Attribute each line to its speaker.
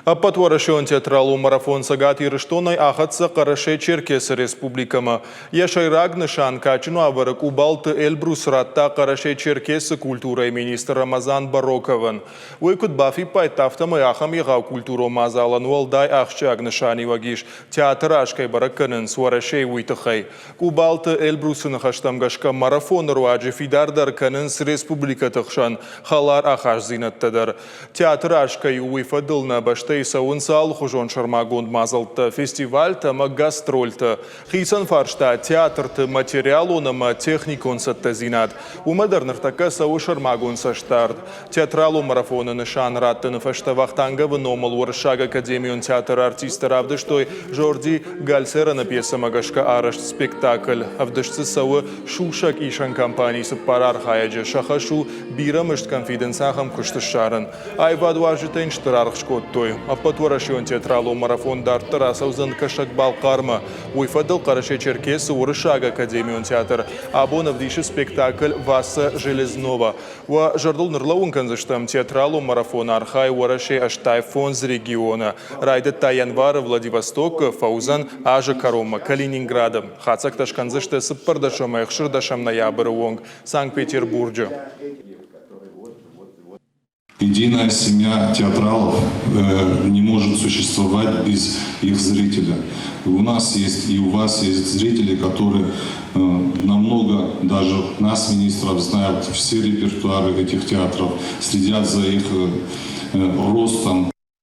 Speaker 1: Ӕппӕтуӕрӕсеон театралон марафон Цӕгат Ирыстонӕй ахӕццӕ Хъӕрӕсе-Черкесы республикӕмӕ. Йӕ сӕйраг нысан кадджын уавӕры Къубалты Эльбрус радта Хъӕрӕсе-Черкесы культурӕйы министр Рамазан Бароковӕн. Уый куыд бафиппайдта, афтӕмӕй ахӕм егъау культурон мадзалӕн уӕлдай ахсджиаг нысаниуӕг ис, театры аз кӕй бӕрӕг кӕнынц Уӕрӕсейы, уый тыххӕй. Къубалты Эльбрусы ныхӕстӕм гӕсгӕ марафоны руаджы фидардӕр кӕнынц республикӕты хсӕн хӕлар ахастдзинӕдтӕ дӕр. Театры аз кӕй у, уый фӕдыл нӕ бӕстӕйы цӕуынц алыхуызон сӕрмагонд мадзӕлттӕ, фестивальтӕ ӕмӕ гастрольтӕ. Хицӕн фарста театрты материалон ӕмӕ техникон цӕттӕдзинад. Уымӕ дӕр ныртӕккӕ цӕуы сӕрмагонд цӕстдард. Театралон марафоны нысан раттыны фӕстӕ Вахтанговы номыл Уырыссаг академион театры артисттӕ равдыстой Жорди Гальцераны пьесӕмӕ гӕсгӕ арӕзт спектакль. Ӕвдыст дзы цӕуы сусӕг исӕн компанийы цыппар архайӕджы. Сӕ хӕс у бирӕ мызд кӕм фидынц, ахӕм куыст ссарын. Аивадуарзджытӕ йын стыр аргъ скодтой. Ӕппӕтуӕрӕсеон театралон марафон дарддӕр ацӕудзӕн Кӕсӕг-Балхъармӕ. Уый фӕдыл Хъӕрӕсе-Черкесы Уырыссаг академион театр абон ӕвдисы спектакль «Васа Железнова». Уӕ зӕрдыл ныллӕууын кӕндзыстӕм, театралон марафон архайы Уӕрӕсе 85 регионы. Райдыдта январы Владивостокы, фӕуыдзӕн азы кӕронмӕ Калининграды. Хатдзӕгтӕ скӕндзысты цыппӕрдӕсӕм ӕхсӕрдӕсӕм ноябры онг Санкт-Петербурджы.
Speaker 2: Единая семья театралов не может существовать без их зрителя. У нас есть и у вас есть зрители, которые намного даже нас, министров, знают все репертуары этих театров, следят за их ростом.